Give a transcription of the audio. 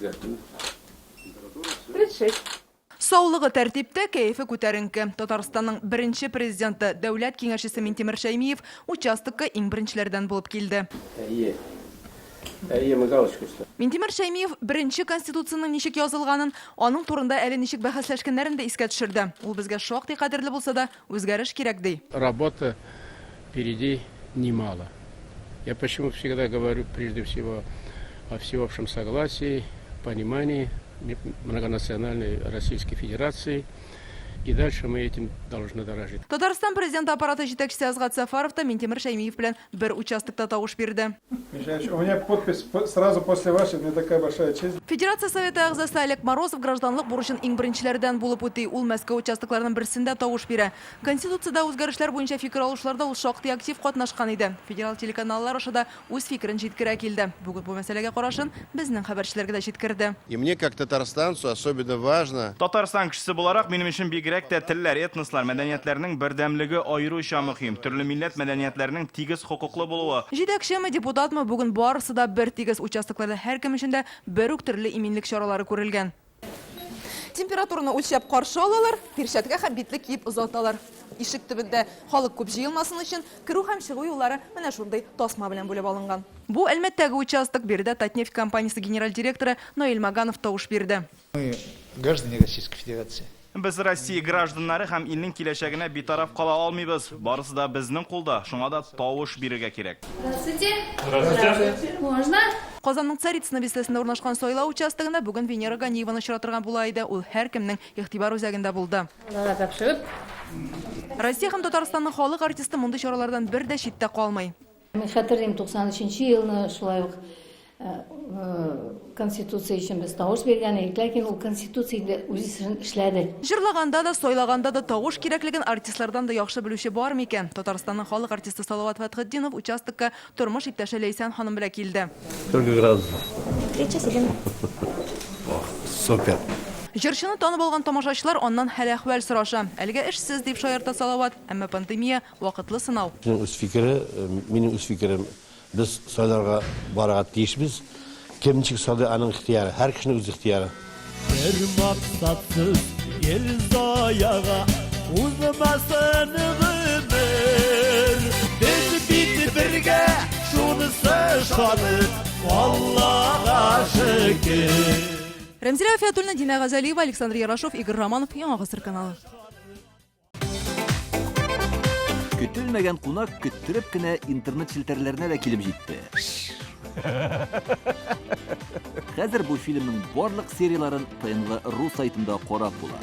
Обязательно. 36. Саулыгы тәртиптә, кәефе күтәренке. Татарстанның беренче президенты, Дәүләт Киңәшчесе Минтимер Шәймиев участокка иң беренчеләрдән булып килде. Әйе. Әйе, мы галочку ставим. Минтимер Шәймиев беренче Конституциянең ничек язылганын, аның турында әле ничек бәхәсләшкәннәрен дә искә төшерде. Ул безгә шактый кадерле булса да, үзгәреш кирәк, ди. Работа впереди немало. Я почему всегда говорю прежде всего о всеобщем согласии, понимании многонациональной Российской Федерации. И дальше мы этим должны дорожить. Татарстан Президенты аппараты җитәкчесе Әсгать Сәфәров та Минтимер Шәймиев белән бер участокта тавыш бирде. Михаил у меня подпись сразу после вашей, мне такая большая честь. Федерация Советы әгъзасы Олег Морозов гражданлык бурычын иң беренчеләрдән булып үти. Ул Мәскәү участокларының берсендә тавыш бирә. Конституциядә үзгәрешләр буенча фикер алышуларда ул шактый актив катнашкан иде. Федераль телеканаллар аша да үз фикерен җиткерә килде. Бүген бу мәсьәләгә карашын безнең хәбәрчеләргә дә җиткерде. И мне, как татарстанцу, особенно важно. Татарстан кешесе буларак, минем өчен бигрәк тә телләр, этнослар, мәдәниятләрнең бердәмлеге аеруча мөһим. Төрле милләт мәдәниятләренең тигез хокуклы булуы. Җитәкчеме, депутатмы, бүген барысы да бертигез. Участокларда һәркем өчен дә бер үк төрле иминлек чаралары күрелгән. Температураны үлчәп каршы алалар, пирчәткә һәм битлек киеп озаталар. Ишек төбендә халык күп җыелмасын өчен, керү һәм чыгу юллары менә шундый тасма белән бүлеп алынган. Бу Әлмәттәге участок, биредә Татнефть компаниясе генераль директоры Наил Маганов тавыш бирде. Мы граждане Российской Федерации. Без Россия гражданнары һәм илнең киләчәгенә битараф кала алмыйбыз. Барысы да безнең кулда, шуңа да тавыш бирергә кирәк. Здравствуйте. Здравствуйте. Можно? Казанның Царицыно бистәсендә урнашкан сайлау участогында бүген Венера Ганиеваны очратырга була иде, ул һәркемнең игътибар үзәгендә булды. Аллага тапшырып. Россия һәм Татарстанның халык артисты мондый чаралардан бер дә читтә калмый. Мин хәтерлим, 93 нче елны шулай ук Конституция өчен без тавыш биргән идек, ләкин ул Конституция инде үз эшен эшләде. Җырлаганда да, сайлаганда да тавыш кирәклеген артистлардан да яхшы белүче бар микән? Татарстанның халык артисты Салават Фәтхетдинов участокка тормыш иптәше Ләйсән ханым белән килде. Сколько градусов? 37. Ох, супер! Җырчыны танып алган тамашачылар аннан хәл-әхвәл сораша. Әлегә эшсез, дип шаярта Салават. Әмма пандемия, вакытлы сынау. Кешенең үз фикере, минем үз фикерем, без сайларга барырга тиешбез. Кем ничек сайлый, аның ихтыяры. Һәр кешенең үз ихтыяры. Бер максатсыз ел заяга узмасын гомер. Без бит бергә, шунысы шаныт, Аллага шөкер. Рәмзилә Гафиятуллина, Динә Газалиева, Александр Ярашов, Игорь Романов, Яңа Гасыр каналы. Көтелмәгән кунак көттереп кенә интернет челтәрләренә дә килеп җитте. Хәзер бу фильмның барлык серияләрен ТНВ ру сайтында карап була.